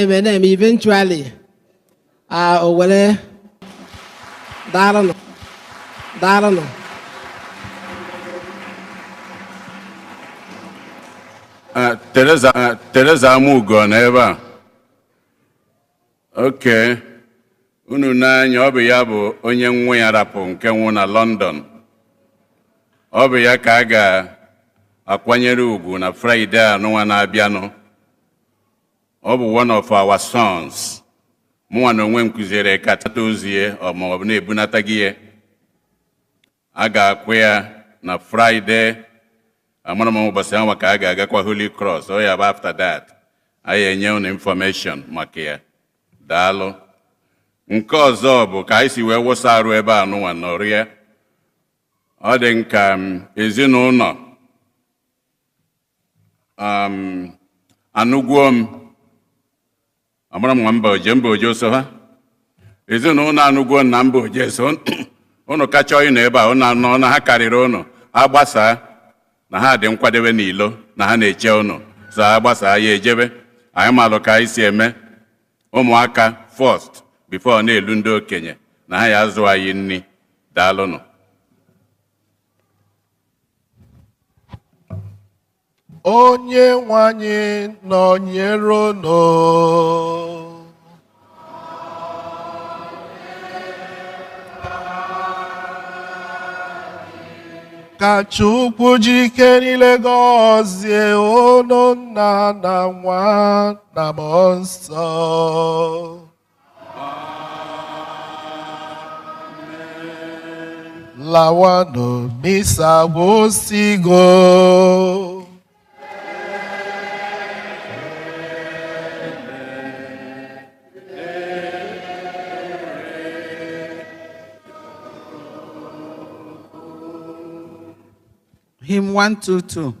Eme na-eme eventually o were daalụnụ, daalụnụ. Teresa, Teresa Amugo nọ ebe a. Oke unu n'anya, ọ bụ ya bụ onye nwa ya rapụ nke nwụ na London. Ọ bụ ya ka a ga-akwanyere ugwu na Friday a nụnwa na-abịanụ. Ọ bụ one of our sons. Mụnwa na onwe m kụziere ka tata ozie ọ ma ọ bụ na-ebunata gị ya. A ga-akwụ ya na Friday. Amara m ụbọchị ahụ ka a ga-agakwa Holy Cross. Ọ ya bụ after that anyị enye unu information maka ya. Daalụ. Nke ọzọ bụ ka anyị si wee wụsa arụ ebe a nụnwa nọrịa. Ọ dị nka ezinụlọ anụgwuo m, amara m nwa mba oje, mba oje so ha. Ezinụlọ anụgwuo na mba oje so unu kacha ịnọ ebe a. Unu anọ na ha karịrị unu agbasaa na ha dị nkwadebe n'ilo na ha na-eche unu. So agbasaa ya ejebe. Anyị malụ ka anyị si eme ụmụaka first before na-elu ndị okenye na ha ya azụ anyị nri. Daalụnụ. Onye nwe anyị nọnyere unu. Ka Chukwu ji ike niile gọzie unu, Nna na Nwa na Mmụọ Nsọ. Lawanụ, misa gwụsịgo. Hymn 122.